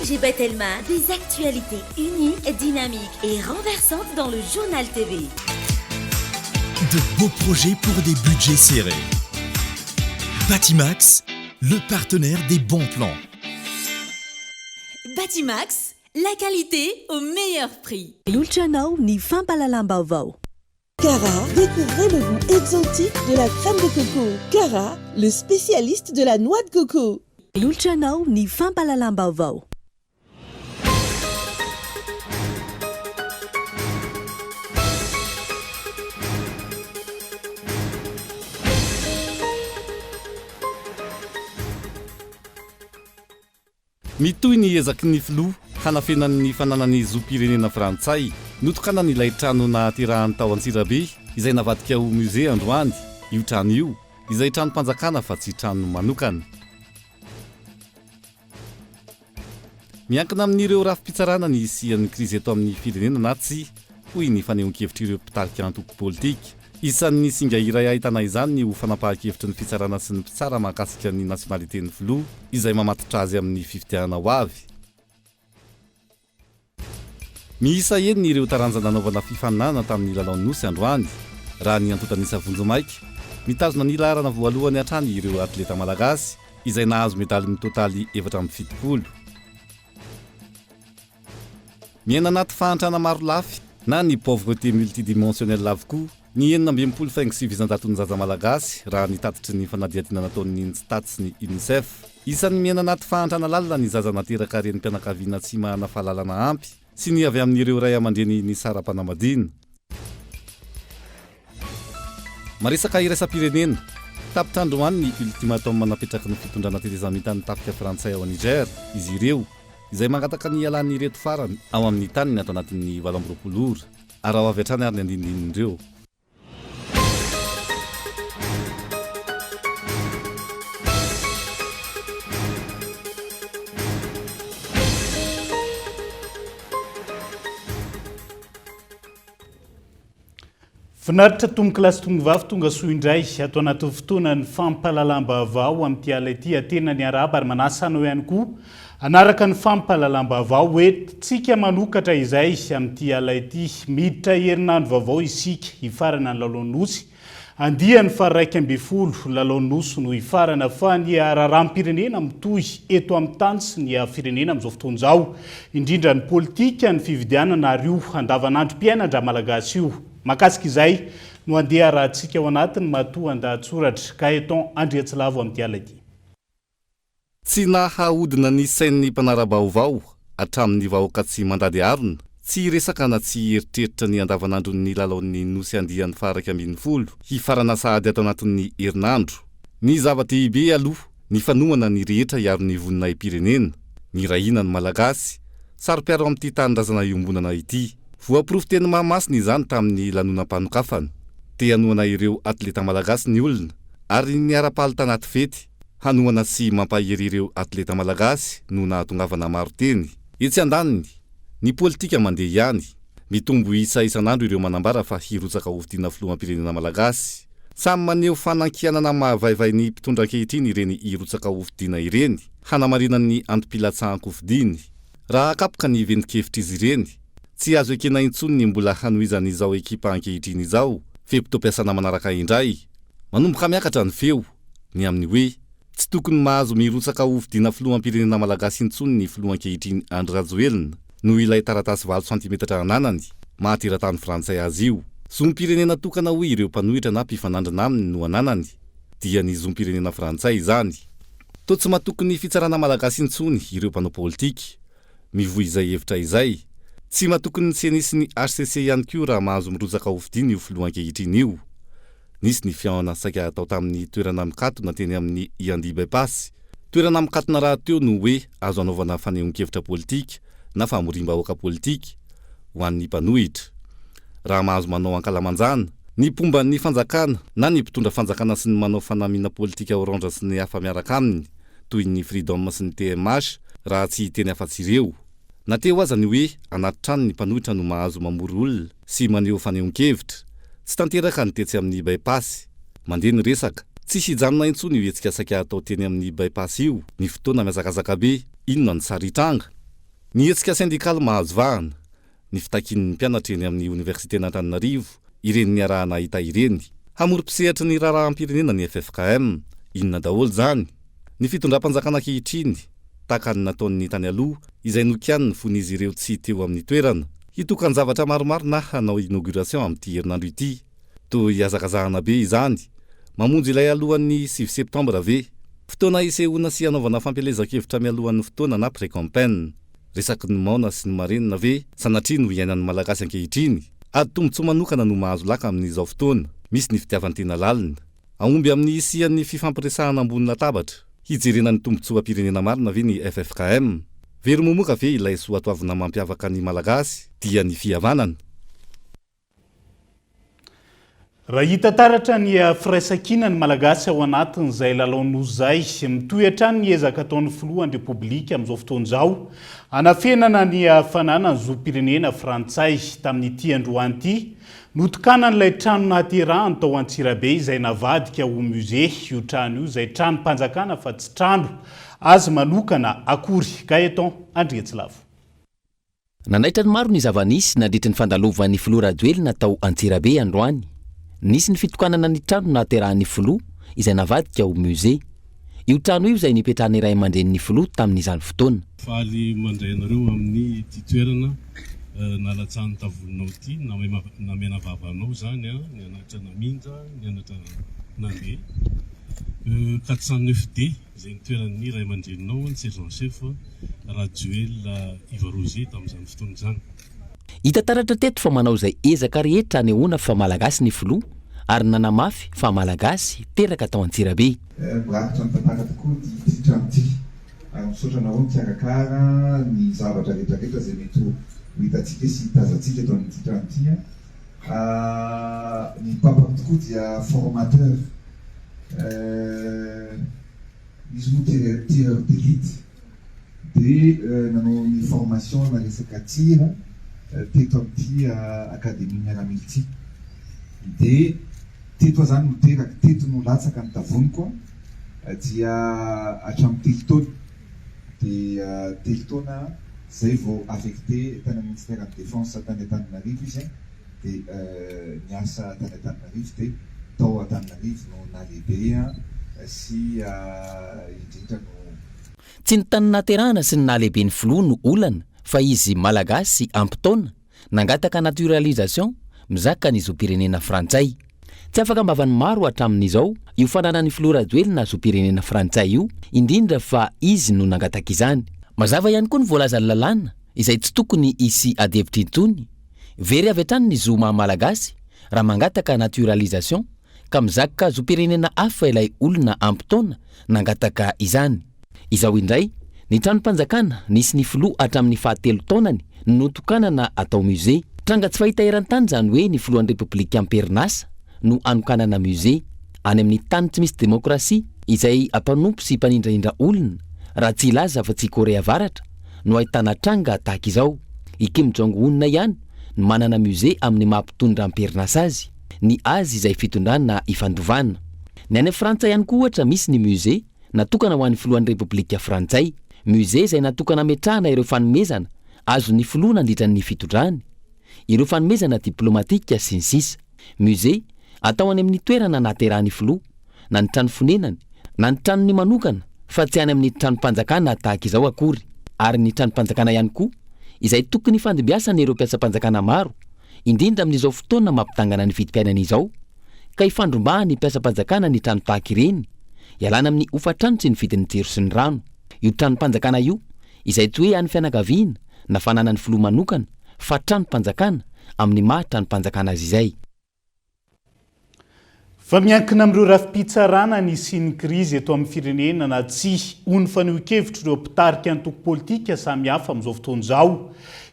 ONG Batelma, des actualités uniques, dynamiques et renversantes dans le Journal TV. De beaux projets pour des budgets serrés. Batimax, le partenaire des bons plans. Batimax, la qualité au meilleur prix. Manolotra anao ny fampahalalam-baovao. Cara, découvrez le goût exotique de la crème de coco. Cara, le spécialiste de la noix de coco. Manolotra anao ny fampahalalam-baovao. Mitohy ny ezaky ny filoha hanafenany ny fananany zom-pirenena frantsay. Notokanany ilay trano nahaterahany tao Antsirabe izay navadika ho musée androany io trano io, izay tranom-panjakana fa tsy trano manokana. Miankina amin'ireo rafi-pitsarana ny hisian'ny krizy eto amin'ny firenena na tsia, hoy ny fanehoan-kevitr'ireo mpitarika antoko politika. Isan'ny singa iray ahitana izany ny ho fanapahan-kevitry ny fitsarana sy ny mpitsara mahakasika ny nationalité-n'ny filoha izay mamatotra azy amin'ny fifidianana ho avy. Miisa enina ireo taranja nanaovana fifaninanana tamin'ny lalaon'ny Nosy androany. Raha ny antontan'isa vonjimaika, mitazona ny laharana voalohany hatrany ireo atleta malagasy izay nahazo medaly mitotaly 74. Miaina anaty fahantrana marolafy na ny pauvreté multidimensionnelle avokoa ny 66 faingo sivy isan-jaton'ny zaza malagasy raha ny tatitry ny fanadihadiana nataon'ny Instat sy ny Unicef. Isan'ny miaina anaty fahantrana lalina ny zaza nateraka renim-pianakaviana tsy manana fahalalana ampy sy ny avy amin'ireo ray aman-dreny nisara-panambadiana. Maresaka iraisam-pirenena, tapitra androany ny ultimatum napetraky ny fitondrana tetezamitan'ny tafika frantsay ao Niger, izy ireo izay mangataka ny hialan'ireto farany ao amin'ny taniny ato anatin'ny 28 ora. Araho avy hatrany ary ny andinindinin'ireo. Finaritra tompokolahy sy tompovavy tonga soa indray ato anatin'ny fotoanan'ny fampahalalam-baovao amin'ity alina ity. Aterina ny arahaba ary manasa anao ihany koa hanaraka ny fampahalalam-baovao entintsika manokatra izay amin'ity alina ity. Miditra herinandro vaovao isika, hifarana ny lalao Nosy. Andiany faha-11 lalao Nosy no hifarana fa ny raharaham-pirenena mitohy eto amin'ny tany sy ny firenena amin'izao fotoana izao, indrindra ny politika, ny fividianana ary io andavanandrom-piainan-dRamalagasy io. Mahakasika izay no andeha arahantsika ao anatin'ny matoandahatsoratra Gaëtan Andriatsilavo amin'ity alina ity. Tsy nahaodina ny sain'ny mpanara-baovao hatramin'ny vahoaka tsy mandady harona, tsy hiresaka na tsy hieritreritra ny andavanandron'ny lalaon'ny Nosy andiany faha-11 hifarana sahady ato anatin'ny herinandro. Ny zava-dehibe aloha, ny fanohana ny rehetra hiaro ny voninahi-pirenena, ny rahina ny Malagasy, saro-piaro amin'ity tanindrazana iombonana ity. Voaporofo teny Mahamasina izany tamin'ny lanonam-panokafana. Te hanohana ireo atleta malagasy ny olona ary niara-paly tanaty fety. Hanohana sy mampahery ireo atleta malagasy no nahatongavana maro teny. Etsy andaniny, ny politika mandeha ihany. Mitombo isa isan'andro ireo manambara fa hirotsaka hofidiana filoham-pirenena malagasy. Samy maneho fanankianana mahavaivay ny mpitondra ankehitriny ireny hirotsaka hofidiana ireny, hanamarinany ny antom-pilatsahan-kofidiny. Raha akapoka ny ventin-kevitr'izy ireny, tsy azo ekena intsony ny mbola hanohizan'izao ekipa ankehitriny izao fe-potoam-piasana manaraka indray. Manomboka miakatra ny feo. ny amin'ny hoe tsy tokony mahazo mirotsaka ho fidiana filoham-pirenena malagasy intsony ny filoha ankehitriny Andry Rajoelina noho ilay taratasy valo santimetatra ananany maha teratany frantsay azy io. Zom-pirenena tokana hoy ireo mpanohitra na mpifanandrina aminy no ananany dia ny zom-pirenena frantsay izany. Toa tsy matoky ny fitsarana malagasy intsony ireo mpanao politika mivoy izay hevitra izay. Tsy matoky ny ceni sy ny hcc ihany koa raha mahazo mirotsaka ho fidiana io filoha ankehitriny io. Nisy ny fihaonana saika hatao tamin'ny toerana mikatona teny amin'ny Iandy By-Pass. Toerana mikatona rahateo no hoe azo anaovana fanehoan-kevitra politika na famoriam-bahoaka politika ho an'ny mpanohitra. Raha mahazo manao ankalamanjana, ny mpomba ny fanjakana na ny mpitondra fanjakana sy ny manao fanamiana politika orange sy ny hafa miaraka aminy toy ny Freedom sy ny TMH raha tsy hiteny afa-tsy ireo. Na teo aza ny hoe anaty trano ny mpanohitra no mahazo mamory olona sy maneho fanehoan-kevitra, tsy tanteraka ny tetsy amin'ny By-Pass. Mandeha ny resaka. Tsy hijanona intsony io hetsika saika hatao teny amin'ny By-Pass io ny fotoana mihazakazaka be. Inona ny sary hitranga? Ny hetsika sendikaly mahazo vahana, ny fitakian'ny mpianatra eny amin'ny oniversiten'Antananarivo, ireny niaraha-nahita ireny. Hamory mpisehatry ny raharaham-pirenena ny ffkm. Inona daholo izany? Ny fitondram-panjakana ankehitriny, tahaka ny nataon'ny tany aloha, izay nokianiny fony izy ireo tsy teo amin'ny toerana. Hitokan-javatra maromaro na hanao inauguration amin'ity herinandro ity. Toa hihazakazahana be izany. Mamonjy ilay alohan'ny 9 septambra ve? Fotoana hisehoana sy hanaovana fampielezan-kevitra mialohan'ny fotoana na pré-campaign. Resaky ny maona sy ny marenina ve sanatria no iainan'ny Malagasy ankehitriny? Ady tombontsoa manokana no mahazo laka amin'izao fotoana. Misy ny fitiavan-tena lalina. Hahomby amin'ny hisian'ny fifampiresahana ambony latabatra, hijerena ny tombontsoam-pirenena marina ve ny ffkm? Very momoka ve ilay soatoavina mampiavaka ny Malagasy dia ny fihavanana? Raha hita taratra ny firaisankina ny Malagasy ao anatin'izay lalao nosy izay, mitohy hatrany ny ezaka ataon'ny filohan'ny Repoblika amin'izao fotoana izao hanafenana ny fananany zom-pirenena frantsay. Tamin'ity androany ity, notokanan'ilay trano nahaterahany tao Antsirabe izay navadika ho musée io trano io izay tranom-panjakana fa tsy trano azy manokana akory. Gaëtan Andriantsilavo. Nanaitra ny maro ny zava-nisy nandritry ny fandalovan'ny filoha Rajoelina tao Antsirabe androany. Nisy ny fitokanana ny trano nahaterahan'ny filoha izay navadika ho musée. Io trano io izay nipetrahan'ny ray aman-drenin'ny filoha tamin'izany fotoana. Faly mandray anareo amin'ny ity toerana nalatsahan'ny tavolinao ity, namena vava anao izany an, nianatra namindra, nianatra nandeha. 409 D. Izay nitoeran'ny ray aman-dreninao, ny sergent chef Rajoelina Yves Roger tamin'izany fotoana izany. Hita taratra teto fa manao izay ezaka rehetra hanehoana fa Malagasy ny filoha ary nanamafy fa Malagasy teraka tao Antsirabe. Mirakitra ny tantara tokoa ity trano ity ary misaotra anareo nikarakara ny zavatra rehetra rehetra izay mety ho hitantsika sy hitazantsika eto amin'ity trano ity. Ny papako tokoa dia formateur. Izy moa tireur d'élite dia nanao ny formation na resaka tir teto amin'ity académie miaramila ity. Dia teto aho izany no teraka, teto no latsaka ny tavoniko dia hatramin'ny telo taona. Dia telo taona izay vao affecté tany amin'ny ministère ny défense tany Antananarivo izy. dia niasa tany Antananarivo dia tao Antananarivo no nahalehibe sy indrindra no. Tsy ny tany nahaterahana sy ny nahalehibe ny filoha no olana fa izy Malagasy ampy taona, nangataka naturalisation, mizaka ny zom-pirenena frantsay. Tsy afaka am-bavan'ny maro hatramin'izao io fananan'ny filoha Rajoelina zom-pirenena frantsay io, indrindra fa izy no nangataka izany. Mazava ihany koa ny voalazan'ny lalàna izay tsy tokony hisy adihevitra intsony Very avy hatrany ny zo maha Malagasy raha mangataka naturalisation ka mizaka zom-pirenena hafa ilay olona ampy taona nangataka izany. Izao indray, ny tranom-panjakana nisy ny filoha hatramin'ny fahatelo taonany no notokanana atao musée. Tranga tsy fahita eran-tany izany hoe ny filohan'ny Repoblika am-perinasa no hanokanana musée. Any amin'ny tany tsy misy demokrasia, izay mpanompo sy mpanindrahindra olona, raha tsy hilaza afa-tsy i Korea Avaratra, no ahitana tranga tahaka izao. I Kim Jong Un ihany no manana musée amin'ny maha mpitondra am-perinasa azy, ny azy izay fitondrana ifandovana. Ny any Frantsa ihany koa ohatra misy ny musée natokana ho an'ny filohan'ny Repoblika frantsay. Musée izay natokana hametrahana ireo fanomezana azon'ny filoha nandritra ny fitondrany, ireo fanomezana diplomatika sy ny sisa. Musée atao any amin'ny toerana nahaterahan'ny filoha, na ny trano fonenany, na ny tranony manokana fa tsy any amin'ny tranom-panjakana tahaka izao akory, ary ny tranom-panjakana ihany koa izay tokony hifandimbiasan'ireo mpiasam-panjakana maro, indrindra amin'izao fotoana mampidangana ny vidim-piainana izao, ka hifandrombahan'ny mpiasam-panjakana ny trano tahaka ireny, ialana amin'ny hofan-trano sy ny vidin'ny jiro sy ny rano. Io tranom-panjakana io, izay tsy hoe an'ny fianakaviana na fananan'ny filoha manokana fa tranom-panjakana amin'ny maha tranom-panjakana azy izay. Fa miankina amin'ireo rafi-pitsarana ny hisian'ny krizy eto amin'ny firenena na tsia, hoy ny fanehoan-kevitr'ireo mpitarika antoko politika samihafa amin'izao fotoana izao.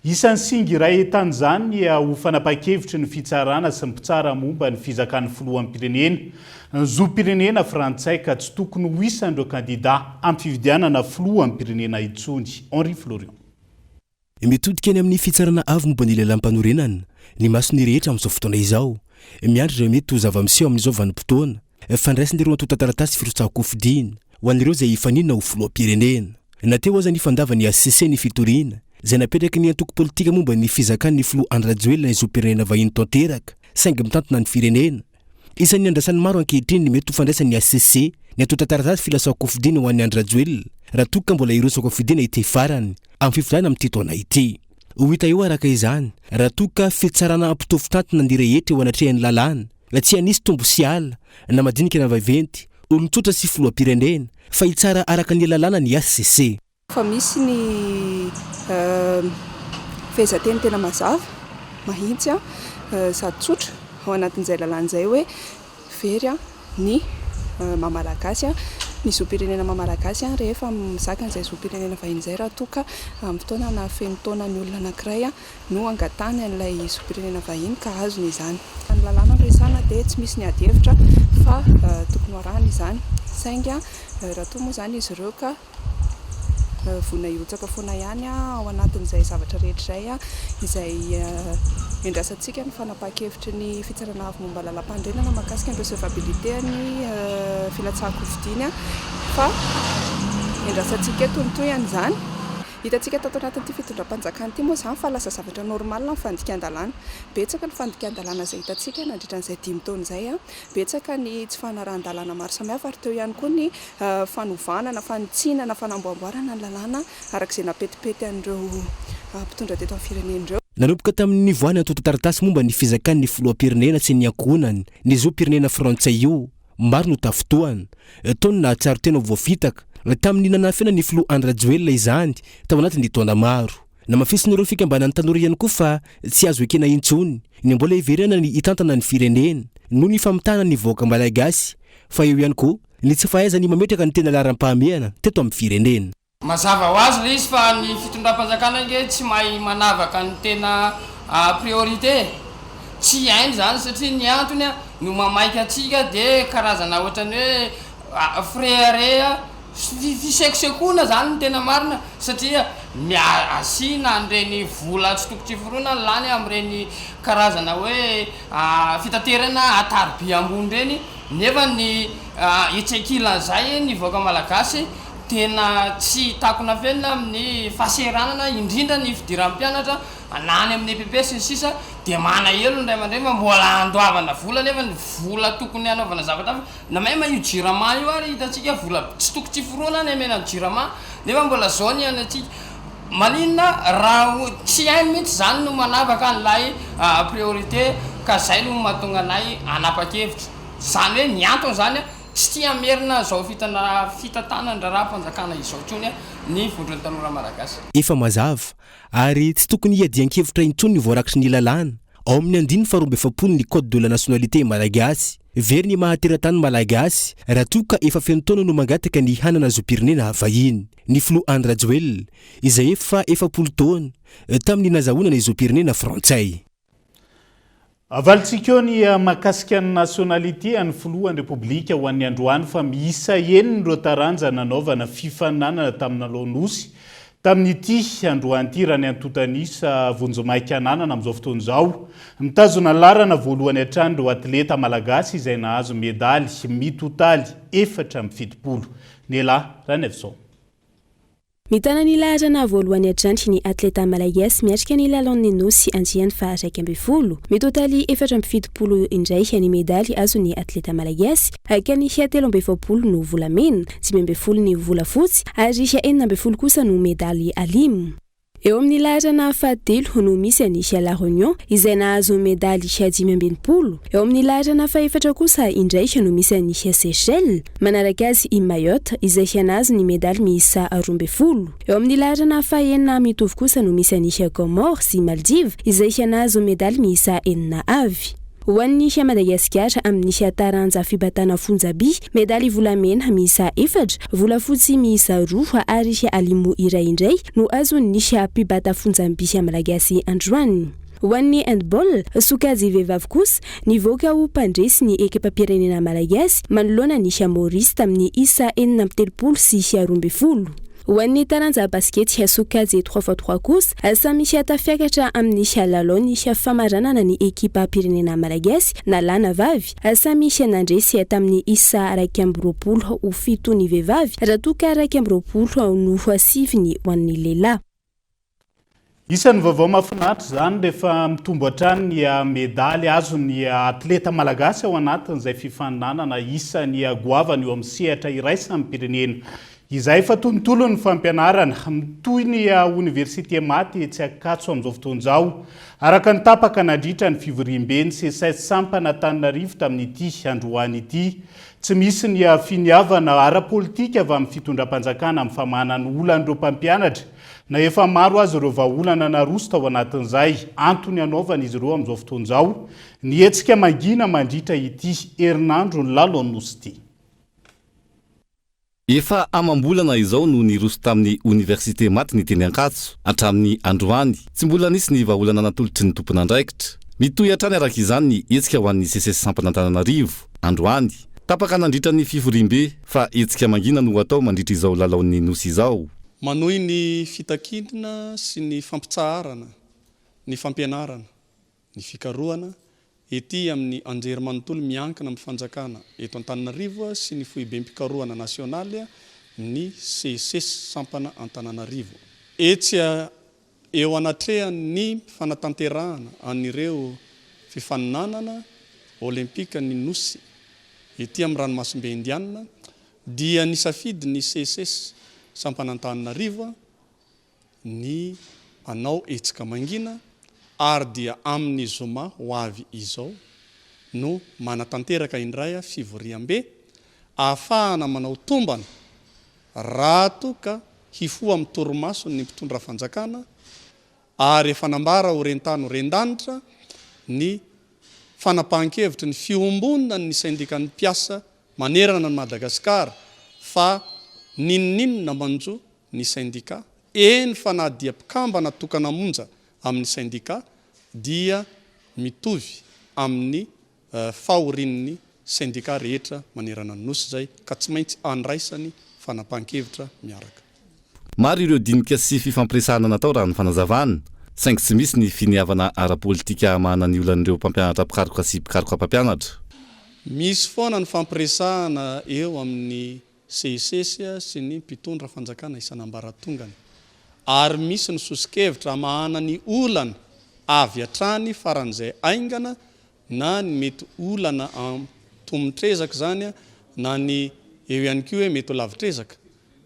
Isan'ny singa iray ahitana izany ny ho fanapahan-kevitry ny fitsarana sy ny mpitsara momba ny fizakan'ny filoham-pirenena ny zom-pirenena frantsay ka tsy tokony ho isan'ireo kandida amin'ny fifidianana filoham-pirenena intsony. Henri Florian. Mitodika any amin'ny Fitsarana Avo momba ny Lalàmpanorenana ny mason'ny rehetra amin'izao fotoana izao. Miandry ireo mety ho zava-miseho amin'izao vanim-potoana fandraisana ireo antontan-taratasy firotsahan-kofidina ho an'ireo izay hifaninana ho filoham-pirenena. Na teo aza ny fandavan'ny hcc ny fitoriana, izay napetraky ny antoko politika momba ny fizakan'ny filoha Andry Rajoelina ny zom-pirenena vahiny tanteraka saingy mitantana ny firenena. Isan'ny andrasan'ny maro ankehitriny ny mety ho fandraisan'ny hcc ny antontan-taratasy filatsahan-kofidina ho an'i Andry Rajoelina raha toa ka mbola hirotsaka hofidina ity farany amin'ny fifidianana amin'ity taona ity. Ho hita eo araka izany raha toa ka fitsarana hampitovy tantana ny rehetra eo anatrehan'ny lalàna, tsy hanisy tombo sy ala, na madinika na vaventy, olon-tsotra sy filoham-pirenena, fa hitsara araka ny lalàna ny hcc. Fa misy ny fehezanteny tena mazava, mahitsy sady tsotra ao anatin'izay lalàna izay hoe very ny maha Malagasy, ny zom-pirenena maha Malagasy rehefa mizaka an'izay zom-pirenena vahiny izay raha toa ka amin'ny fotoana nahafeno taona ny olona anankiray no angatahany an'ilay zom-pirenena vahiny ka azony izany. Ny lalàna no resahana dia tsy misy ny ady hevitra fa tokony ho arahana izany saingy raha toa moa izany izy ireo ka Vonona hirotsaka foana ihany ao anatin'izay zavatra rehetra izay, izay iandrasantsika ny fanapahan-kevitry ny Fitsarana Avo momba ny Lalàmpanorenana mahakasika ny recevabilité ny filatsahan-kofidiny fa iandrasantsika eto ny tohin'izany. Hitantsika tato anatin'ity fitondram-panjakana ity moa izany fa lasa zavatra normal ny fandikan-dalàna. Betsaka ny fandikan-dalàna izay hitantsika nandritra an'izay dimy taona izay. Betsaka ny tsy fanarahan-dalàna maro samihafa ary teo ihany koa ny fanovana na fanitsiana na fanamboamboarana ny lalàna araka izay nampetipety an'ireo mpitondra teto amin'ny firenena ireo. Nanomboka tamin'ny nivoahan'ny antontan-taratasy momba ny fizakan'ny filoham-pirenena sy ny ankohonany ny zom-pirenena frantsay io, maro no tafintohana. Tao ny nahatsiaro tena ho voafitaka tamin'ny nanafenana ny filoha Andry Rajoelina izany tao anatin'ny taona maro. Namafisin'ireo fikambanan'ny tanora ihany koa fa tsy azo ekena intsony ny mbola hiverenana ny hitantana ny firenena noho ny famitahana ny vahoaka malagasy fa eo ihany koa ny tsy fahaizany mametraka ny tena laharam-pahamehana teto amin'ny firenena. Mazava ho azy ilay izy fa ny fitondram-panjakana ange tsy mahay manavaka ny tena priorité e! Tsy hainy izany satria ny antony no mamaika antsika dia karazana ohatran'ny hoe firehareha Fisekosekoana zany no tena marina satria asiana an'ireny vola tsy tokony tsy foroana ny lany amin'ireny karazana hoe fitaterana an-tariby ambony ireny nefa ny etsy ankilan'izay ny vahoaka malagasy tena tsy takona afenina amin'ny fahasahiranana indrindra ny fidiran'ny mpianatra na any amin'ny EPP sy ny sisa dia manahelo ny ray aman-dreny fa mbola andoavana vola nefa ny vola tokony hanaovana zavatra hafa Na même io jirama io ary hitantsika vola tsy tokony tsy foroana ny hamena ny jirama nefa mbola zao ny antsika. Maninona raha tsy hainy mihitsy zany no manavaka an'ilay priorité ka zay no mahatonga anay hanapa-kevitra. Zany hoe ny antony zany tsy tia hamerina zao fitantanan-draharaham-panjakana izao intsony ny vondron'ny tanora malagasy. Efa mazava ary tsy tokony hiadian-kevitra intsony ny voarakitry ny lalàna ao amin'ny andininy faha 42 ny Code de la nationalité malagasy. Very ny maha teratany malagasy raha toa ka efa feno taona no mangataka ny hanana zom-pirenena vahiny. Ny filoha Andry Rajoelina, izay efa 40 taona tamin'ny nazahoana ny zom-pirenena frantsay. Avalintsika eo ny mahakasika ny nationalité an'ny filohan'ny Repoblika ho an'ny androany fa miisa enina ireo taranja nanaovana fifaninanana tamin'ny lalao Nosy Tamin'ity androany ity, raha ny antontan'isa vonjimaika ananana amin'izao fotoana izao, mitazona ny laharana voalohany hatrany ireo atleta malagasy izay nahazo medaly mitotaly 74. Nela Ranaivoson. Mitana ny laharana voalohany hatrany ny atleta malagasy miatrika ny lalaon'ny Nosy andiany faha 11. Mitotaly 74 indray ny medaly azon'ny atleta malagasy, ka ny 43 no volamena. 15 ny volafotsy ary 16 kosa no medaly alimo. Eo amin'ny laharana fahatelo no misy an'i La Réunion izay nahazo medaly 65. Eo amin'ny laharana fahefatra kosa indray no misy an'i Seychelles. Manaraka azy i Mayotte izay nahazo ny medaly miisa 12. Eo amin'ny laharana fahenina mitovy kosa no misy an'i Comores sy Maldives izay nahazo medaly miisa enina avy. Ho an'ny Madagasikara amin'ny taranja fibatana fonjaby, medaly volamena miisa efatra, volafotsy miisa roa ary alimo iray indray no azon'ny mpibata fonjamby malagasy androany. Ho an'ny handball, sokajy vehivavy kosa, nivoaka ho mpandresy ny ekipam-pirenena malagasy manoloana ny Maorisy tamin'ny isa 36 12. Ho an'ny taranja basikety sokajy trois fois trois kosa, samy tafiakatra amin'ny lalaon'ny famaranana ny ekipam-pirenena malagasy na lahy na vavy. Samy nandresy tamin'ny isa 21 ho 7 ny vehivavy raha toa ka 21 no 9 ny ho an'ny lehilahy. Isan'ny vaovao mahafinaritra izany rehefa mitombo hatrany ny medaly azon'ny atleta malagasy ao anatin'izay fifaninanana isan'ny goavana eo amin'ny sehatra iraisam-pirenena izay efa tontolon'ny fampianarana. Mitohy ny oniversite maty etsy Ankatso amin'izao fotoana izao, araka ny tapaka nandritra ny fivoriamben'ny Seces sampana Antananarivo tamin'ity androany ity. Tsy misy ny finiavana ara-politika avy amin'ny fitondram-panjakana amin'ny famahana ny olan'ireo mpampianatra Na efa maro aza ireo vahaolana naroso tao anatin'izay antony hanaovan'izy ireo amin'izao fotoana izao ny hetsika mangina mandritra ity herinandron'ny Lalaon'ny Nosy ity. Efa amam-bolana izao no niroso tamin'ny oniversite maty ny teny Ankatso, hatramin'ny androany. Tsy mbola nisy ny vahaolana natolotry ny tompon'andraikitra. Mitohy hatrany araka izany ny hetsika ho an'ny Seces Sampana Antananarivo, androany. Tapaka nandritra ny fivoriambe fa hetsika mangina no hatao mandritra izao Lalaon'ny Nosy izao. Manohy ny fitakiana sy ny fampitsaharana ny fampianarana, ny fikarohana ety amin'ny Anjerimanontolo miankina amin'ny fanjakana eto Antananarivo sy ny foibem-pikarohana nasionaly ny Seces sampana Antananarivo. Etsy eo anatrehan'ny fanatanterahana an'ireo fifaninanana Olimpikan'ny Nosy ety amin'ny ranomasimbe Indiana dia nisafidy ny Seces sampana Antananarivo ny hanao hetsika mangina ary dia amin'ny zoma ho avy izao no manatanteraka indray fivoriambe ahafahana manao tombana raha toa ka hifoha amin'ny torimasony ny mpitondra fanjakana ary efa nambara ho ren-tany ho ren-danitra ny fanapahan-kevitry ny fiombonan'ny sendikan'ny mpiasa manerana an'i Madagasikara fa n'inon'inona manjo ny sendika, eny fa na dia mpikambana tokana monja amin'ny sendika dia mitovy amin'ny fahorian'ny sendika rehetra manerana ny Nosy izay ka tsy maintsy andraisany fanapahan-kevitra miaraka. Maro ireo dinika sy fifampiresahana natao raha ny fanazavana, saingy tsy misy ny finiavana ara-politika hamahana ny olan'ireo mpampianatra mpikaroka sy mpikaroka mpampianatra. Misy foana ny fampiresahana eo amin'ny Seces sy ny mpitondra fanjakana isan'ambaratongany ary misy ny soso-kevitra hamahana ny olana avy hatrany faran'izay haingana na ny mety olana antomotr'ezaka izany na ny eo ihany koa hoe mety ho lavitr'ezaka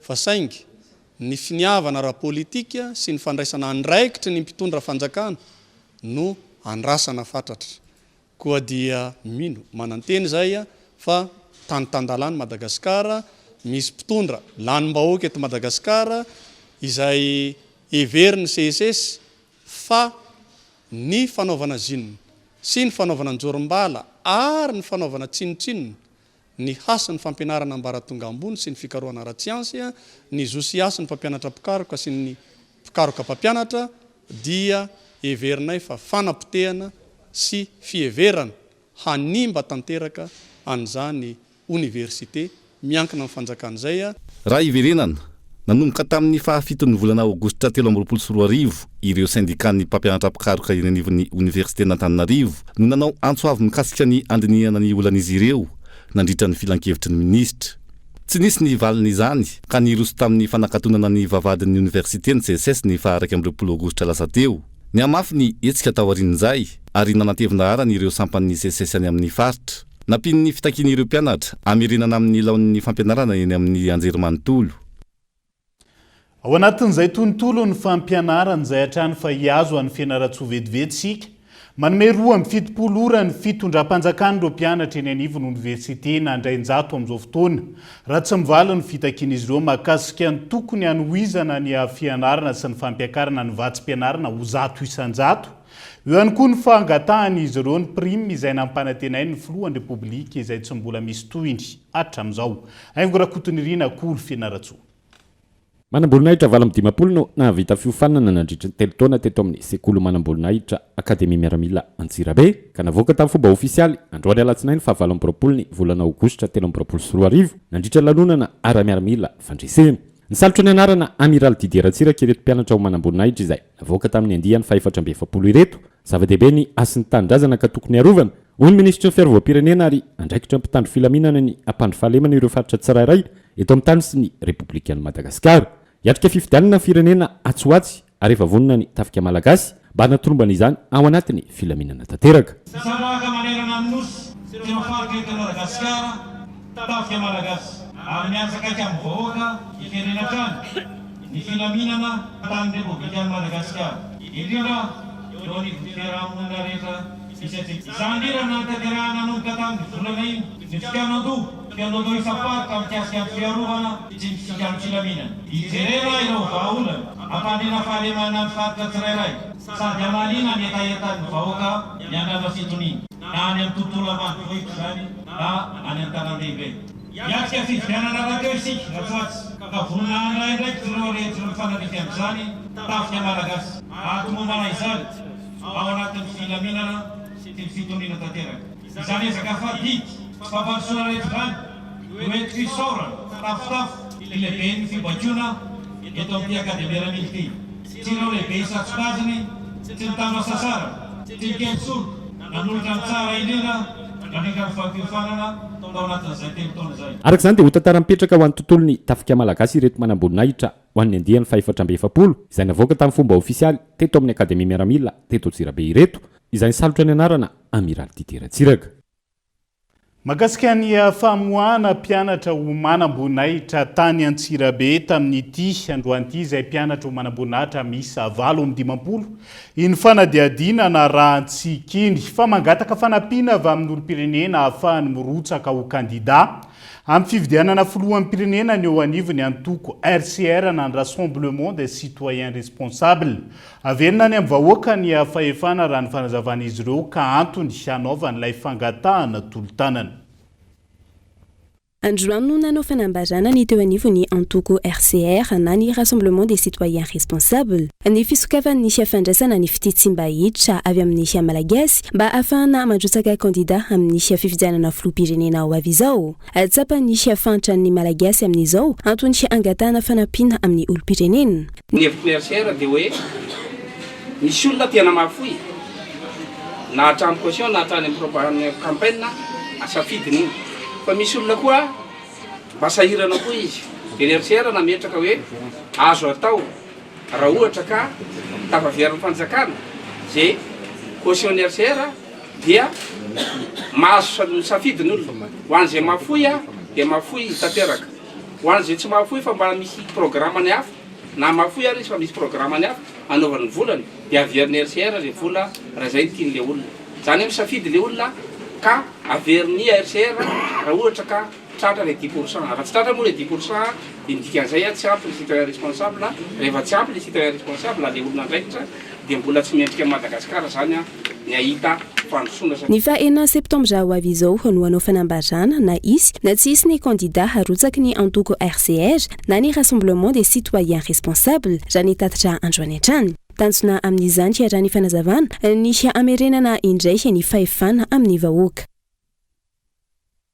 fa saingy ny finiavana ara-politika sy ny fandraisana andraikitry ny mpitondra fanjakana no andrasana fatratra. Koa dia mino, manantena izahay fa tany tan-dalàna Madagasikara, misy mpitondra lanim-bahoaka eto Madagasikara izay heverin'ny Seces fa ny fanaovana zinona sy ny fanaovana anjorom-bala ary ny fanaovana tsinontsinona ny hasin'ny fampianarana ambaratonga ambony sy ny fikarohana ara-tsiansa, ny zo sy hasin'ny mpampianatra mpikaroka sy ny mpikaroka mpampianatra dia heverinay fa fanapotehana sy fiheverana hanimba tanteraka an'izany oniversite miankina amin'ny fanjakana izay. Raha hiverenana, nanomboka tamin'ny fahafiton'ny volana aogositra 2023 ireo sendikan'ny mpampianatra mpikaroka eny anivon'ny oniversiten'Antananarivo no nanao antso avo mikasika ny handinihana ny olan'izy ireo nandritra ny filankevitry ny minisitra. Tsy nisy ny valin'izany ka niroso tamin'ny fanakatonana ny vavahadin'ny oniversite ny Seces ny faha 21 aogositra lasa teo. Nihamafy ny hetsika taorian'izay ary nanatevin-daharana ireo sampan'ny Seces any amin'ny faritra. Nampian'ny fitakian'ireo mpianatra hamerenana amin'ny laoniny ny fampianarana eny amin'ny anjerimanontolo. Ao anatin'izay tontolon'ny fampianarana izay hatrany fa hihazo an'i Fianarantsoa vetivety isika. Manome 72 ora ny fitondram-panjakana ireo mpianatra eny anivon'ny oniversite Andrainjato amin'izao fotoana raha tsy mivaly ny fitakian'izy ireo mahakasika ny tokony hanohizana ny fianarana sy ny fampiakarana ny vatsim-pianarana ho 100%. Eo ihany koa ny fangatahan'izy ireo ny prime izay nampanantenain'ny filohan'ny Repoblika izay tsy mbola misy tohiny hatramin'izao. Haingo Rakotonirina Kolo Fianarantsoa. Manamboninahitra 58 no nahavita fiofanana nandritry ny telo taona teto amin'ny sekoly manamboninahitra Akademia Miaramila Antsirabe ka navoaka tamin'ny fomba ofisialy androany alatsinainy faha 28 ny volana aogositra 2023 nandritra lanonana ara-miaramila fandresena. Nisalotra ny anarana Amiraly Didier Ratsiraka ireto mpianatra ho manamboninahitra izay Navoaka tamin'ny andiany faha-44 ireto. Zava-dehibe ny hasin'ny tanindrazana ka tokony harovana, hoy ny minisitry ny Fiarovam-pirenena ary andraikitra ny mpitandro filaminana ny hampandry fahalemana ireo faritra tsirairay eto amin'ny tany sy ny Repoblikan'i Madagasikara. Hiatrika fifidianana ny firenena atsy ho atsy. ary efa vonona ny Tafika Malagasy mba hanatorombana izany ao anatin'ny filaminana tanteraka. Misandrahaka manerana ny Nosy sy ireo faritra eto Madagasikara Tafika Malagasy ary miasa akaiky amin'ny vahoaka hiferena hatrany ny filaminana tanin'ny Repoblikan'i Madagasikara, indrindra eo anivon'ny fiaraha-monina rehetra misy antsika. Izany indrindra no nanatanterahana nanomboka tamin'ny volana iny ny fikaonandoha, fikaonandoha isam-paritra mikasika ny fiarovana sy ny fisikana filaminana. Hijerena ireo vahaolana hampandriana fahalemana ny faritra tsirairay sady hamaliana ny hetahetan'ny vahoaka miandrandra fitoniana, na any amin'ny tontolo ambanivohitra izany na any an-tanàn-dehibe. Hiatrika fifidianana rahateo isika atsy ho atsy ka vonona handray andraikitra ireo rehetra mifanandrify amin'izany Tafika Malagasy hahatomombana izany ao anatin'ny filaminana sy ny fitoniana tanteraka. Izany ezaka fadidy sy fampandrosoana rehetra izany no entiko hisaorana tafotafo ny lehiben'ny fibaikoana eto amin'ity Akademia Miaramila ity, tsy ireo lehibe isan-tsokajiny, tsy ny tanora sasarana, tsy ny kely soroka, nanolotra ny tsara indrindra nandritra ny fampiofanana tao anatin'izay telo taona izay. Araka izany dia ho tantara mipetraka ho an'ny tontolon'ny tafika malagasy ireto manamboninahitra ho an'ny andiany faha-44 izay navoaka tamin'ny fomba ofisialy teto amin'ny Akademia Miaramila teto Antsirabe ireto, izay nisalotra ny anarana Amiraly Didier Ratsiraka. Mahakasika ny famoahana mpianatra ho manamboninahitra tany Antsirabe tamin'ity androany ity izay mpianatra ho manamboninahitra miisa 58 iny fanadihadiana narahantsika iny fa mangataka fanampiana avy amin'ny olom-pirenena ahafahany mirotsaka ho kandida amin'ny fifidianana filoham-pirenena ny eo anivon'ny antoko RCR na ny Rassemblement des Citoyens Responsables. Averina any amin'ny vahoaka ny fahefana raha ny fanazavan'izy ireo ka antony hanaovany ilay fangatahana tolo-tanana. Androany no nanao fanambarana ny teo anivon'ny antoko RCR na ny Rassemblement des Citoyens Responsables ny fisokafan'ny fandraisana ny fitia tsy mba hiditra avy amin'ny Malagasy mba hahafahana mandrotsaka kandida amin'ny fifidianana filoham-pirenena ho avy izao. Tsapan'ny fahantran'ny Malagasy amin'izao, antony hangatahana fanampiana amin'ny olom-pirenena. Ny hevitry ny RCR dia hoe misy olona tena mahafoy na hatramin'ny caution na hatrany amin'ny campaign safidiny iny fa misy olona koa mba sahirana koa izy dia ny RCR nametraka hoe azo atao raha ohatra ka tafaverin'ny fanjakana ze caution ny RCR dia mahazo misafidy ny olona ho an'izay mahafoy dia mahafoy tanteraka ho an'izay tsy mahafoy fa mba misy programme-ny hafa na mahafoy ary izy fa misy programme-ny hafa anaovany ny volany dia averin'ny RCR le vola raha izay no tian'le olona izany hoe misafidy le olona ka averin'ny RCR raha ohatra ka Tratra le dix pour cent, raha tsy tratra moa le dix pour cent dia ny dikan'izay tsy ampy le citoyen responsable, rehefa tsy ampy le citoyen responsable le olona andraikitra dia mbola tsy mendrika an'i Madagasikara zany ny hahita fandrosoana satria. Ny faha enina septambra ho avy izao no hanao fanambarana na hisy na tsy hisy ny kandida harotsaky ny antoko RCR na ny Rassemblement des Citoyens Responsables, raha ny tatitra androany hatrany. Tanjona amin'izany raha ny fanazavana, ny hamerenana indray ny fahefana amin'ny vahoaka.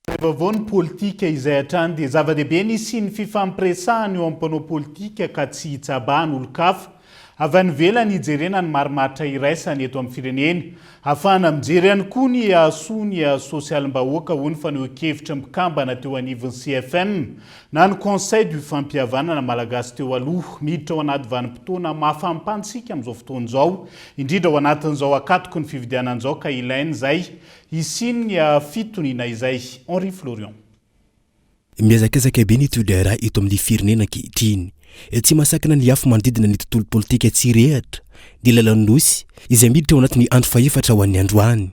Vaovao ny politika izay hatrany dia zava-dehibe ny hisian'ny fifampiresahana eo amin'ny mpanao politika ka tsy hitsabahan' olon-kafa avy any ivelany hijerena ny marimaritra iraisana eto amin'ny firenena. Hahafahana mijery ihany koa ny hahasoa ny sosialim-bahoaka hoy ny fanehoan-kevitry ny mpikambana teo anivon'ny CFM na ny Conseil du Fampihavanana Malagasy teo aloha. Miditra ao anaty vanim-potoana mafampana isika amin'izao fotoana izao, indrindra ao anatin'izao akatoky ny fifidianana izao ka ilaina izay Hisian'ny fitoniana izay. Henri Florian. Mihazakazaka be ny toe-draharaha eto amin'ny firenena ankehitriny. Tsy mahasakana ny afo manodidina ny tontolo politika tsy hirehatra ny lalaon'ny Nosy izay miditra ao anatin'ny andro fahefatra ho an'ny androany.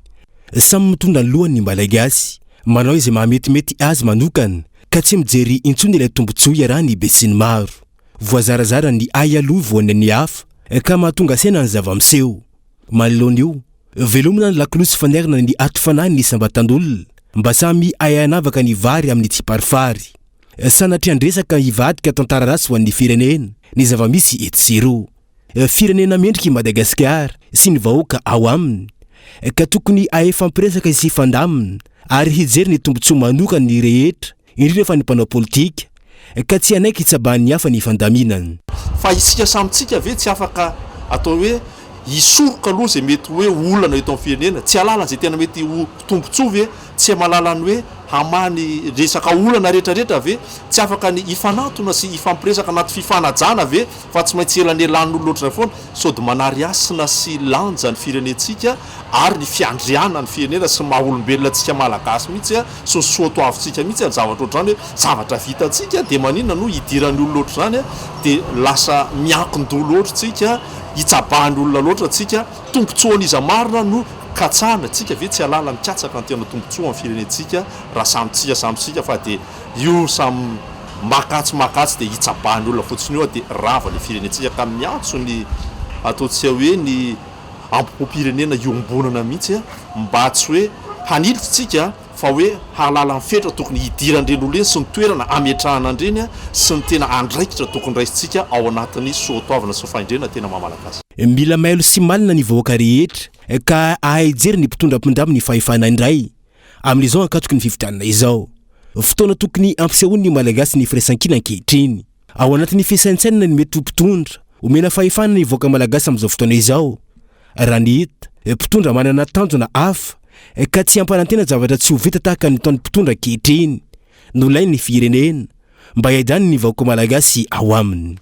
Samy mitondra ny lohany ny Malagasy, manao izay mahametimety azy manokana ka tsy mijery intsony ilay tombontsoa iarahan'ny besinimaro. Voazarazara ny ahy aloha voan'ny ny hafa ka mahatonga saina ny zava-miseho. Manoloana io, velomina ny lakolosy fanairana ny ati-fanahin'ny isam-batan'olona mba samy hahay hanavaka ny vary amin'ny tsiparifary. Sanatria an-dresaka hivadika tantara ratsy ho an'ny firenena ny zava-misy etsy sy eroa. Firenena mendrika i Madagasikara sy ny vahoaka ao aminy ka tokony hahay hifampiresaka sy hifandamina ary hijery ny tombontsoa manokana ny rehetra indrindra fa ny mpanao politika, ka tsy hanaiky hitsabahan'ny hafa ny fandaminana. Fa isika samy tsika ve tsy afaka atao hoe hisoroka aloha izay mety hoe olana eto amin'ny firenena, tsy hahalala izay tena mety ho tombotsoa ve, tsy mahalala ny hoe. hamaha ny resaka olana rehetra rehetra ve? Tsy afaka ny hifanantona sy hifampiresaka anaty fifanajana ve fa tsy maintsy elanelan'olona ohatr'izay foana? Sao dia manary hasina sy lanja ny firenentsika ary ny fiandrianan'ny firenena sy ny maha olombelona antsika Malagasy mihitsy sy ny soatoavintsika mihitsy ny zavatra ohatr'izany hoe zavatra vitantsika dia maninona no hidiran'ny olona ohatr'izany dia lasa miankin-doha loatra tsika, hitsabahan'ny olona loatra tsika, tombontsoan'iza marina no katsahina, tsika ve tsy halala mikatsaka ny tena tombontsoa amin'ny firenentsika raha samy tsika samy tsika fa dia io samy maka atsy maka atsy dia hitsabahan'ny olona fotsiny eo dia rava ilay firenentsika ka miantso ny ataontsika hoe ny ampompom-pirenena iombonana mihitsy mba tsy hoe hanilika tsika fa hoe hahalala ny fetra tokony hidiran'ireny olona ireny sy ny toerana hametrahana an'ireny sy ny tena andraikitra tokony raisintsika ao anatin'ny soatoavina sy ny fahendrena tena maha Malagasy. Mila mailo sy malina ny vahoaka rehetra ka hahay hijery ny mpitondra mpindramy ny fahefana indray amin'izao ankatoky ny fifidianana izao. Fotoana tokony hampisehoan'ny Malagasy ny firaisankina ankehitriny. Ao anatin'ny fisaintsainana ny mety ho mpitondra omena fahefana ny vahoaka malagasy amin'izao fotoana izao. Raha ny hita, mpitondra manana tanjona hafa ka tsy hampanantena zavatra tsy ho vita tahaka ny ataon'ny mpitondra ankehitriny no ilain'ny firenena mba hiadany ny vahoaka malagasy ao aminy.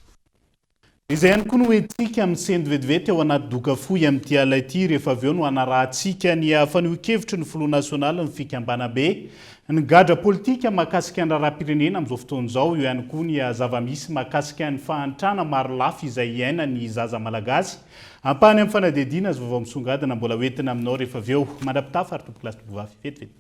Izay ihany koa no entintsika misento vetivety ao anaty doka fohy amin'ity alina ity rehefa avy eo no hanarahantsika ny fanehoan-kevitry ny filoha nasionalin'ny fikambanam-be ny gadra politika mahakasika ny raharaham-pirenena amin'izao fotoana izao, eo ihany koa ny zava-misy mahakasika ny fahantrana marolafy izay iainan'ny zaza malagasy. Ampahany amin'ny fanadihadiana sy vaovao misongadina mbola hoentina aminao rehefa avy eo. Mandra-pitafa ary tompokolahy sy tompokovavy. Vetivety.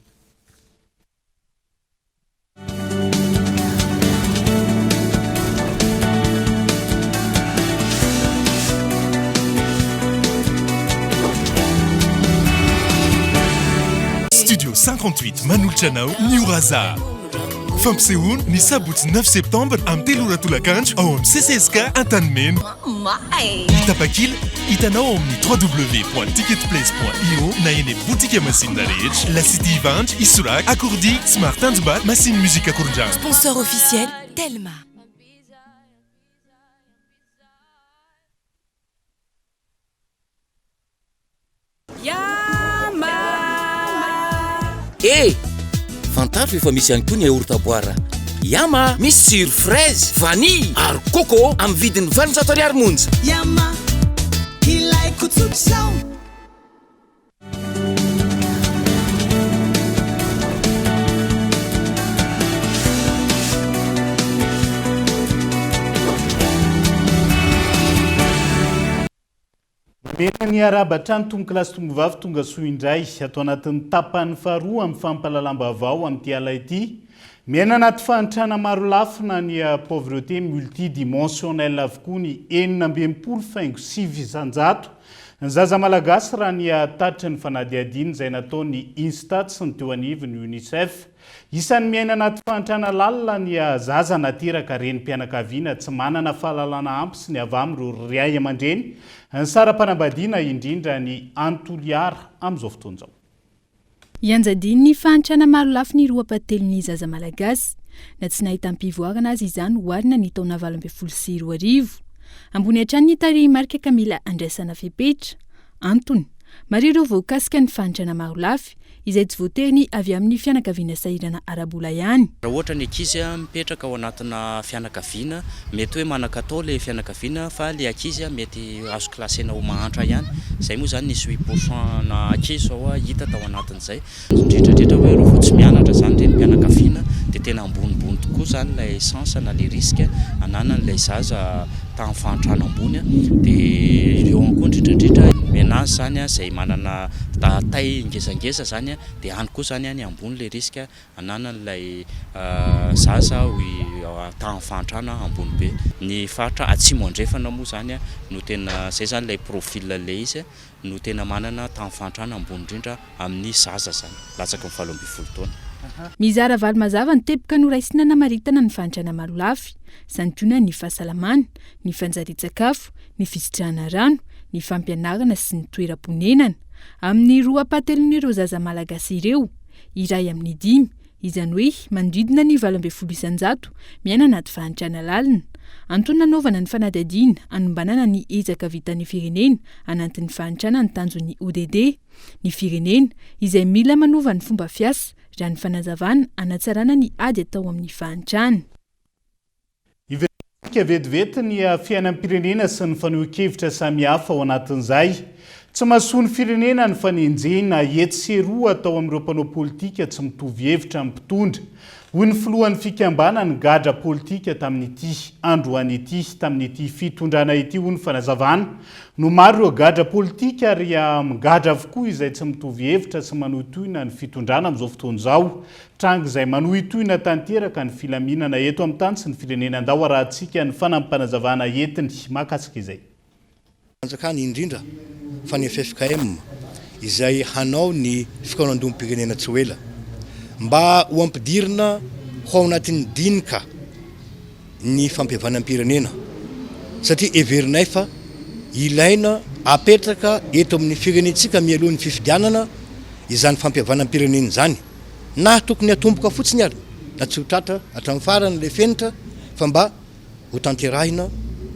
Studio 58 manolotra anao ny Oraza. Fampisehoana ny sabotsy 9 septembre amin'ny 3 ora tolakandro ao amin'ny CCSK Antanimena. Ny tapakila hitanao ao amin'ny www.ticketplace.io na eny amin'ny botika masinina rehetra. La City Ivandry, Isoraka, Akoordia, Smart Tanjombato, Masine Musique Akorondrano. Sponsor officiel Telma. Eh! Fantaro fa efa misy ihany koa ny yaourt à boire Yama! Misy tsiro fraise, vanille ary coco amin'ny vidiny 800 ariary monja. Yama, ilaiko tsotr'izao. Mamerina ny arahaba hatrany tompokolahy sy tompokovavy tonga soa indray ato anatin'ny tapany faharoa amin'ny fampahalalam-baovao amin'ity alina ity. Miaina anaty fahantrana marolafy na ny pauvreté multidimensionnelle avokoa ny 66.9% ny zaza malagasy raha ny tatitry ny fanadihadiana izay nataon'ny Instat sy ny teo anivon'ny Unicef. Isan'ny miaina anaty fahantrana lalina ny zaza nateraka renim-pianakaviana tsy manana fahalalana ampy sy ny avy amin'ireo ray aman-dreny nisara-panambadiana indrindra ny any Toliara amin'izao fotoana izao. Ianjadian'ny fahantrana maro lafy ny roa ampahatelon'ny zaza malagasy. Na tsy nahitam-pivoarana aza izany oharina ny taona 2018. Ambony hatrany ny tarehimarika ka mila andraisana fepetra. Antony, maro ireo voakasika ny fahantrana maro lafy, izay tsy voatery ny avy amin'ny fianakaviana sahirana ara-bola ihany. Raha ohatra ny ankizy mipetraka ao anatina fianakaviana, mety hoe manan-katao ilay fianakaviana fa ilay ankizy mety azo classer-na ho mahantra ihany. Izay moa izany nisy huit pour cent na ankizy izao hita tao anatin'izay. Indrindra indrindra hoe ireo vao tsy mianatra izany renim-pianakaviana dia tena ambonimbony tokoa izany ilay chance na ilay risque ananan'ilay zaza tamin'ny fahantrana ambony. Dia ireo ihany koa indrindra indrindra ny menace izany izay manana taille ngezangeza izany dia any koa izany ny ambony ilay risque ananan'ilay zaza ho tahan'ny fahantrana ambony be. Ny faritra atsimo andrefana moa izany no tena izay izany ilay profil ilay izy no tena manana tahan'ny fahantrana ambony indrindra amin'ny zaza izany latsaky ny 18 taona. Mizara valo mazava ny teboka noraisina namaritana ny fahantrana marolafy, santionany ny fahasalamana, ny fanjarian-tsakafo, ny fisitrahana rano, ny fampianarana sy ny toeram-ponenana. Amin'ny roa ampahatelon'ireo zaza malagasy ireo, iray amin'ny dimy, Izany hoe manodidina ny 18% miaina anaty fahantrana lalina. Antony nanaovana ny fanadihadiana hanombanana ny ezaka vitan'ny firenena anatin'ny fahantrana ny tanjon'ny ODD. Ny firenena izay mila manova ny fomba fiasa, raha ny fanazavana, hanatsarana ny ady atao amin'ny fahantrana. Hiverenantsika vetivety ny fiainam-pirenena sy ny fanehoan-kevitra samihafa ao anatin'izay. Tsy mahasoa ny firenena ny fanenjehina etsy sy eroa atao amin'ireo mpanao politika tsy mitovy hevitra amin'ny mpitondra, hoy ny filohan'ny fikambanan'ny gadra politika tamin'ity androany ity. Tamin'ity fitondrana ity, hoy ny fanazavana, no maro ireo gadra politika ary migadra avokoa izay tsy mitovy hevitra sy manohitohina ny fitondrana amin'izao fotoana izao. Tranga izay manohitohina tanteraka ny filaminana eto amin'ny tany sy ny firenena. Andao arahantsika ny fanampim-panazavana entiny mahakasika izay. Fanjakana indrindra fa ny ffkm izay hanao ny fikaonandoham-pirenena tsy ho ela mba ho ampidirina ho ao anatin'ny dinika ny fampihavanam-pirenena satria heverinay fa ilaina apetraka eto amin'ny firenentsika mialoha ny fifidianana izany fampihavanam-pirenena izany. Na tokony hatomboka fotsiny ary na tsy ho tratra hatramin'ny farany ilay fenitra fa mba ho tanterahina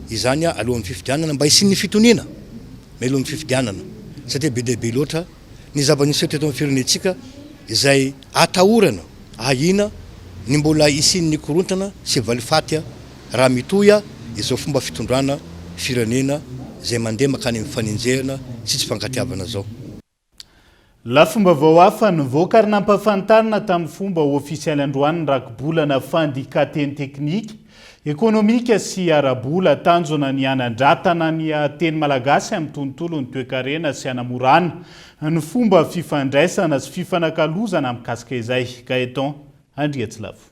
izany alohan'ny fifidianana mba hisian'ny fitoniana mialohan'ny fifidianana satria be dia be loatra ny zava-niseho teto amin'ny firenentsika izay atahorana ahiana ny mbola hisian'ny korontana sy valifaty raha mitohy izao fomba fitondrana firenena izay mandeha mankany amin'ny fanenjehana sy tsy fankatiavana izao. Lafim-baovao hafa, nivoaka ary nampahafantarina tamin'ny fomba ofisialy androany ny rakibolana fandikan-teny teknika, ekonomika sy ara-bola. Tanjona ny hanandratana ny teny malagasy amin'ny tontolon'ny toekarena sy hanamorana ny fomba fifandraisana sy fifanakalozana mikasika izay. Gaëtan Andriatsilavo.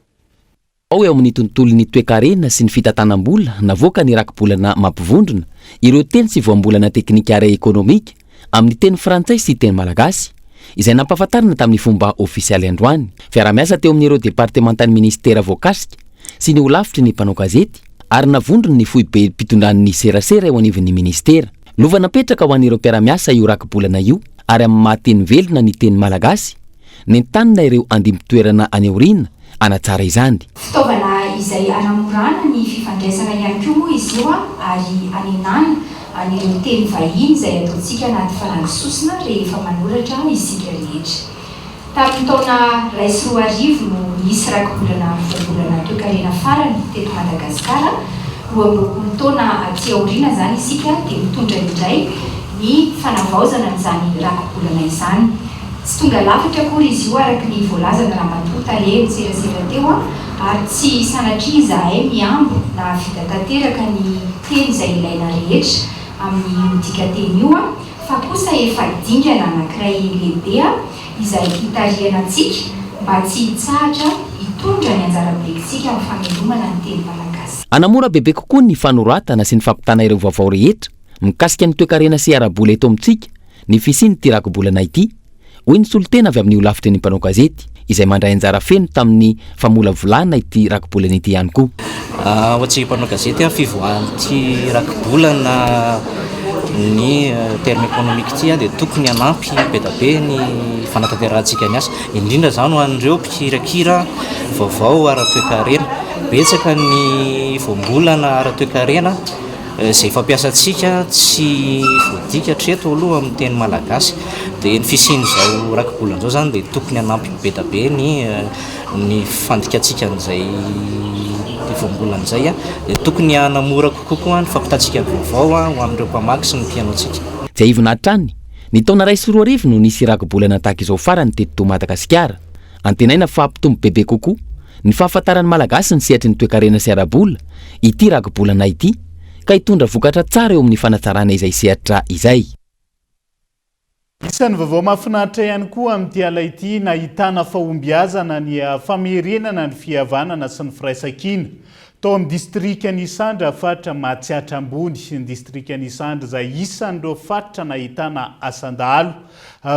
Ao eo amin'ny tontolon'ny toekarena sy ny fitantanam-bola, navoaka ny rakibolana mampivondrona ireo teny sy voambolana teknika ara-ekonomika amin'ny teny frantsay sy teny malagasy, izay nampahafantarina tamin'ny fomba ofisialy androany. Fiaraha-miasa teo amin'ireo departemantan'ny minisitera voakasika sy ny holafitry ny mpanao gazety ary navondrony ny foibem-pitondran'ny serasera eo anivon'ny minisitera. Lova napetraka ho an'ireo mpiara-miasa io rakibolana io ary amin'ny maha teny velona ny teny malagasy, Nentanina ireo andimbin-toerana any aoriana hanatsara izany. Fitaovana izay hanamorana ny fifandraisana ihany koa moa izy io ary hanenana an'ireo teny vahiny izay ataontsika anaty fanangy sosona rehefa manoratra isika rehetra. Tamin'ny taona 2001 no nisy rakibolana voambolana toekarena farany teto Madagasikara. 22 taona aty aoriana izany isika dia mitondra indray ny fanavaozana an'izany rakibolana izany. Tsy tonga lafatra akory izy io araka ny voalazan'i Ramatoa Tale an-tserasera teo ary tsy sanatria izahay mihambo nahavita tanteraka ny teny izay ilaina rehetra amin'io dikanteny io fa kosa efa dingana anankiray lehibe izay hitarihana antsika mba tsy hitsahatra hitondra ny anjara birikintsika amin'ny famelomana ny teny malagasy. Hanamora bebe kokoa ny fanoratana sy ny fampitana ireo vaovao rehetra mikasika ny toekarena sy ara-bola eto amintsika ny fisian'ity rakibolana ity, hoy ny solontena avy amin'ny holafitry ny mpanao gazety, izay mandray anjara feno tamin'ny famolavolana ity rakibolana ity ihany koa. Ho antsika mpanao gazety, fivoahan'ity rakibolana ny terme économique ity dia tokony hanampy be dia be ny fanatanterahantsika ny asa, indrindra izany ho an'ireo mpikirakira vaovao ara-toekarena. Betsaka ny voambolana ara-toekarena. Izay fampiasantsika tsy voadika hatreto aloha amin'ny teny malagasy. Dia ny fisian'izao rakibolana izao izany dia tokony hanampy be dia be ny ny fandikantsika an'izay voambolana izay. Dia tokony hanamora kokoa koa ny fampitantsika ny vaovao ho amin'ireo mpamaky sy ny mpihaino antsika. Tsiahivina hatrany, ny taona 2001 no nisy rakibolana tahaka izao farany teto Madagasikara. Antenaina fa hampitombo bebe kokoa ny fahafantaran'ny Malagasy ny sehatry ny toekarena sy ara-bola ity rakibolana ity ka hitondra vokatra tsara eo amin'ny fanatsarana izay sehatra izay. Isan'ny vaovao mahafinaritra ihany koa amin'ity ala ity nahitana fahombiazana ny famerenana ny fihavanana sy ny firaisankina tao amin'ny distrikan'Isandra faritra Matsiatra Ambony. Ny distrikan'Isandra izay isan'ireo faritra nahitana asan-dahalo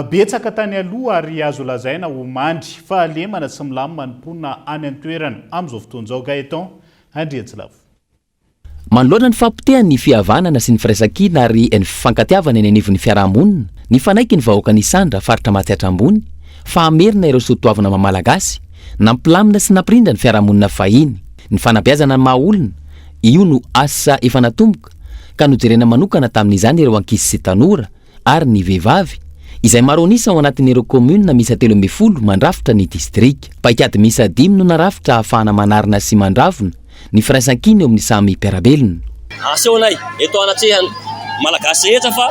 Betsaka tany aloha ary azo lazaina ho mandry fahalemana sy milamina ny mponina any an-toerana amin'izao fotoana izao. Gaëtan Andriantsilavo. Manoloana ny fahapotehan'ny fihavanana sy ny firaisankina ary ny fifankatiavana eny anivon'ny fiarahamonina, nifanaiky ny vahoakan'Isandra, faritra Matsiatra Ambony, fa hamerina ireo soatoavina maha Malagasy, Nampilamina sy nampirindra ny fiarahamonina fahiny. Ny fanabeazana ny maha olona, io no asa efa natomboka ka nojerena manokana tamin'izany ireo ankizy sy tanora ary ny vehivavy, izay maro an'isa ao anatin'ireo kaominina miisa 13 mandrafitra ny distrika. Paikady miisa dimy no narafitra ahafahana manarina sy mandravona ny firaisankina eo amin'ny samy mpiara-belona. Asehonay eto anatrehan'ny Malagasy rehetra fa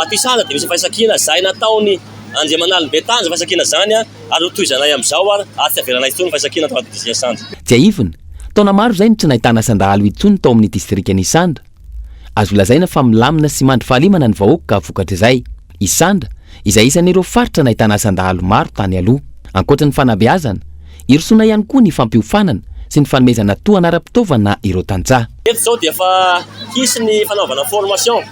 ato Isandra dia misy firaisankina izay nataon'i Andriamanalina Tany izany firaisankina izany ary hotohizanay amin'izao ary ary tsy avelanay intsony ny firaisankina ato anatin'ny distrikan'i Isandra. Tsiahivina, taona maro izay no tsy nahitana asan-dahalo intsony tao amin'ny distrikan'i Isandra. Azo lazaina fa milamina sy mandry fahalemana ny vahoaka vokatr'izay. Isandra, izay isan'ireo faritra nahitana asan-dahalo maro tany aloha. Ankoatra ny fanabeazana, hirosoana ihany koa ny fampiofanana sy ny fanomezana tohana ara-pitaovana ireo tantsaha. Eto izao dia efa hisy ny fanaovana formation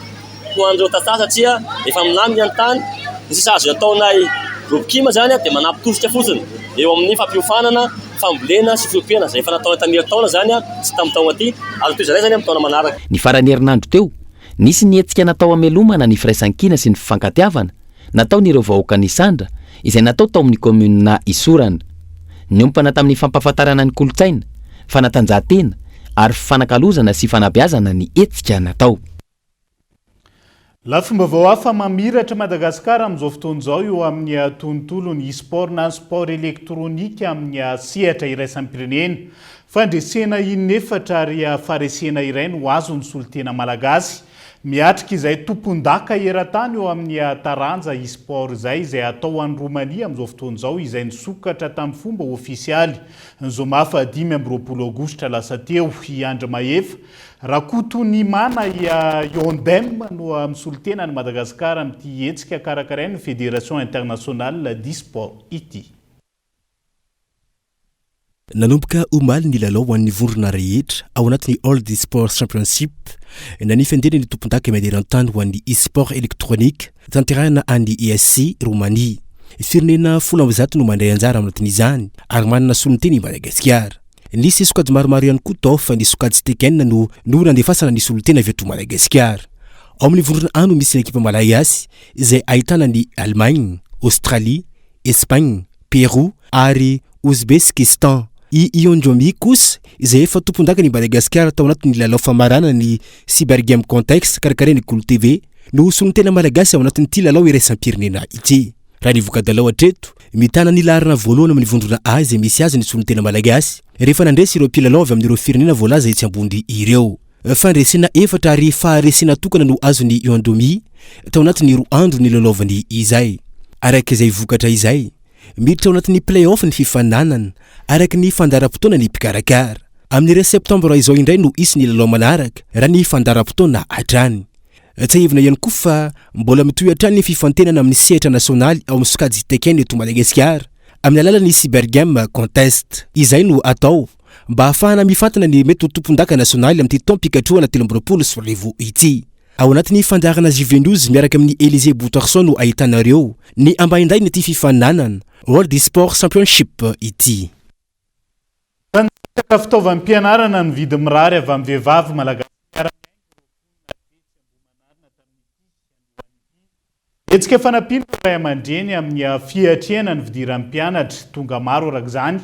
ho an'ireo tantsaha satria efa milamina ny tany. Ny sisa azo ataonay groupe Kim izany dia manampy tosika fotsiny eo amin'ny fampiofanana, fambolena sy fiompiana izay efa nataonay tamin'ny herintaona izany sy tamin'ny taona ity ary hotohizanay izany amin'ny taona manaraka. Ny faran'ny herinandro teo, nisy ny hetsika natao hamelomana ny firaisankina sy ny fifankatiavana nataon'ireo vahoakan'Isandra izay natao tao amin'ny kaominina Isorana. Niompana tamin'ny fampahafantarana ny kolontsaina, fanatanjahantena ary fifanakalozana sy fanabeazana ny hetsika natao. Lafim-baovao hafa mamiratra Madagasikara amin'izao fotoana izao eo amin'ny tontolon'ny e-sport na ny sport elektronika amin'ny sehatra iraisam-pirenena. Fandresena in'efatra ary faharesena iray no azon'ny solontena malagasy miatrika izay tompondaka eran-tany eo amin'ny taranja e-sport izay, izay hatao any Romania amin'izao fotoana izao, izay nisokatra tamin'ny fomba ofisialy ny zoma faha 25 aogositra lasa teo. I Andry Mahefa Rakotonimana Yondem no misolo tena an'i Madagasikara amin'ity hetsika karakarain'ny Fédération Internationale d'E-sport ity. Nanomboka omaly ny lalao ho an'ny vondrona rehetra ao anatin'ny World Esports Championship na ny fiandiana ny tompondaka maneran-tany ho an'ny e-sport électronique tanterahina any ESC Roumanie. Firenena 110 no mandray anjara ao anatin'izany ary manana solontena i Madagasikara. Nisy sokajy maromaro ihany koa tao fa ny sokajy Tekken no no nandefasana ny solontena avy eto Madagasikara. Ao amin'ny vondrona A no misy ny ekipa malagasy izay ahitana an'i Allemagne, Australie, Espagne, Pérou ary Ouzbékistan. I Ionjomi kosa izay efa tompondakan'i Madagasikara tao anatin'ny lalao famaranana ny Cyber Game Contest karakarain'ny Kolo TV no solontena malagasy ao anatin'ity lalao iraisam-pirenena ity. Raha ny voka-dalao hatreto, mitana ny laharana voalohany amin'ny vondrona A izay misy azy ny solontena malagasy, rehefa nandresy ireo mpilalao avy amin'ireo firenena voalaza etsy ambony ireo. Fandresena efatra ary faharesena tokana no azon'ny Iondomi tao anatin'ny roa andro nilalaovany izay. Araka izay vokatra izay, miditra ao anatin'ny play-off ny fifaninanana, araka ny fandaharam-potoana ny mpikarakara. Amin'ny iray septambra izao indray no hisy ny lalao manaraka, raha ny fandaharam-potoana hatrany. Tsiahivina ihany koa fa mbola mitohy hatrany ny fifantenana amin'ny sehatra nasionaly ao amin'ny sokajy Tekken eto Madagasikara amin'ny alalan'ny Cyber Game Contest. Izay no atao mba hahafahana mifantina ny mety ho tompondaka nasionaly amin'ity taom-pikatrohana 2023 ity. Ao anatin'ny fandaharana JV News miaraka amin'i Elysée Boutarson no ahitanareo ny ambaindain'ity fifaninanana World Esports Championship ity. Nangataka fitaovam-pianarana ny vidy mirary avy amin'ny vehivavy malagasy miara-miainga ireo mponina tetsy Ambohimanarina tamin'ity androany ity. Hetsika fanampiana ireo ray aman-dreny amin'ny fiatrehana ny fidiran'ny mpianatra. Tonga maro araka izany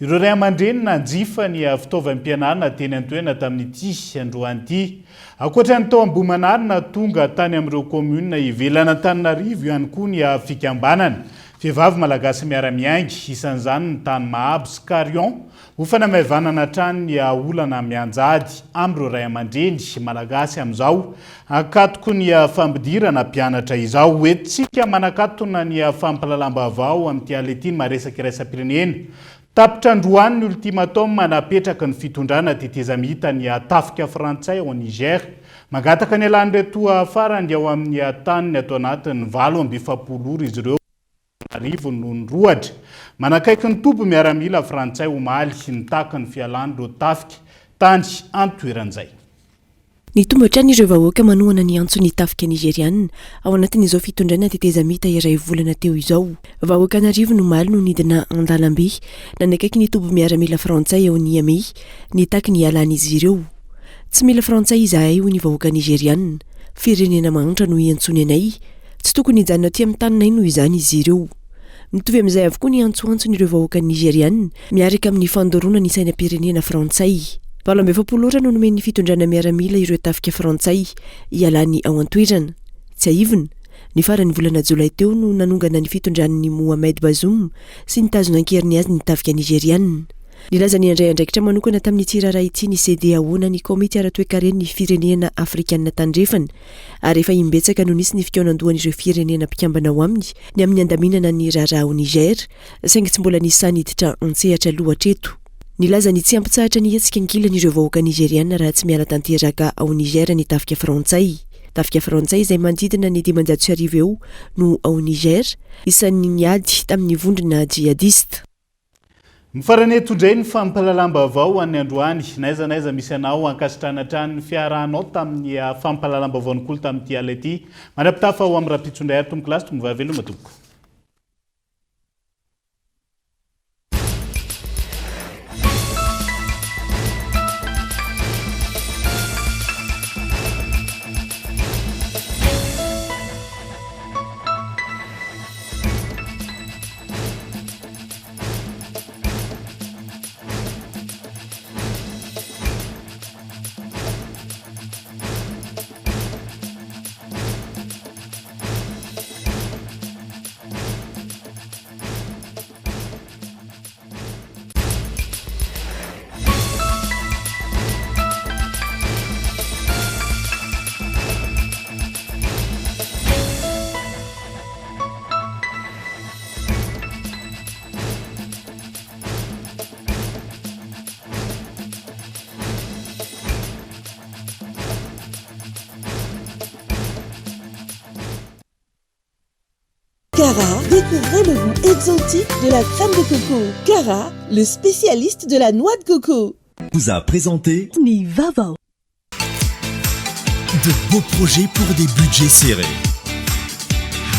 ireo ray aman-dreny nanjifa ny fitaovam-pianarana teny an-toerana tamin'ity androany ity. Ankoatra ny tao Ambohimanarina, tonga tany amin'ireo kaominina ivelan'Antananarivo ihany koa ny fikambanana. Vehivavy Malagasy miara-miainga, isan'izany ny tany Mahabo sy Carion, ho fanamaivanana hatrany ny olana mianjady amin'ireo ray aman-dreny Malagasy amin'izao ankatoky ny fampidirana mpianatra izao. Hoentintsika manakatona ny fampahalalam-baovao amin'ity alina ity ny maresaka iraisam-pirenena. Tapitra androany ny ultimatum napetraky ny fitondrana tetezamita ny tafika frantsay ao Niger. Mangataka ny halan'ireto farany ao amin'ny taniny ato anatin'ny 48 ora izy ireo. An'arivony no nirohotra manakaiky ny toby miaramila frantsay omaly nitaky ny fialan'ireo tafika tany an-toeran'izay. Nitombo hatrany ireo vahoaka manohana ny antson'ny tafika Nizeriana ao anatin'izao fitondrana tetezamita iray volana teo izao. Vahoaka an'arivony omaly no nidina an-dalambe nanakaiky ny toby miaramila frantsay ao Niamey nitaky ny hialan'izy ireo. Tsy mila frantsay izahay hoy ny vahoaka Nizeriana. Firenena mahantra no iantsoany anay. Tsy tokony hijanona aty amin'ny taninay noho izany izy ireo. Mitovy amin'izay avokoa ny antsoantson'ireo vahoaka Nizeriana miaraka amin'ny fandoroana ny sainam-pirenena frantsay. 48 ora no nomen'ny fitondrana miaramila ireo tafika frantsay hialany ao an-toerana. Tsiahivina, ny faran'ny volana jolay teo no nanongana ny fitondran'i Mohamed Bazoum sy nitazona an-keriny azy ny tafika Nizeriana. Nilaza ny handray andraikitra manokana tamin'ity raharaha ity ny CEDEAO na ny Komity ara-toekaren'ny Firenena Afrikanina Tandrefana ary efa imbetsaka no nisy ny fikaonandohan'ireo firenena mpikambana ao aminy ny amin'ny handaminana ny raharaha ao Niger saingy tsy mbola nisy sahy niditra an-tsehatra aloha hatreto. Nilaza ny tsy hampitsahatra ny hetsika ankilany ireo vahoaka Nizeriana raha tsy miala tanteraka ao Niger ny tafika frantsay. Tafika frantsay izay manodidina ny 1500 eo no ao Niger, isan'ny niady tamin'ny vondrona jihadista. Mifarana eto indray ny fampahalalam-baovao ho an'ny androany. Na aiza na aiza misy anao, ankasitrahana hatrany ny fiarahanao tamin'ny fampahalalam-baovaon'ny Kolo tamin'ity alina ity. Mandra-pitafa ho amin'ny rahampitso indray ary tompokolahy sy tompovavy veloma tompoko. Cara, découvrez le goût exotique de la crème de coco. Cara, le spécialiste de la noix de coco. Vous a présenté Ny vaovao. De beaux projets pour des budgets serrés.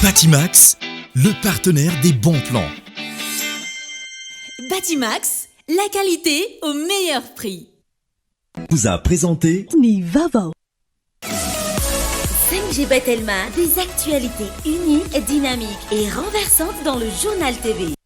Batimax, le partenaire des bons plans. Batimax, la qualité au meilleur prix. Vous a présenté Ny vaovao. 5G by Telma, des actualités uniques, dynamiques et renversantes dans le journal TV.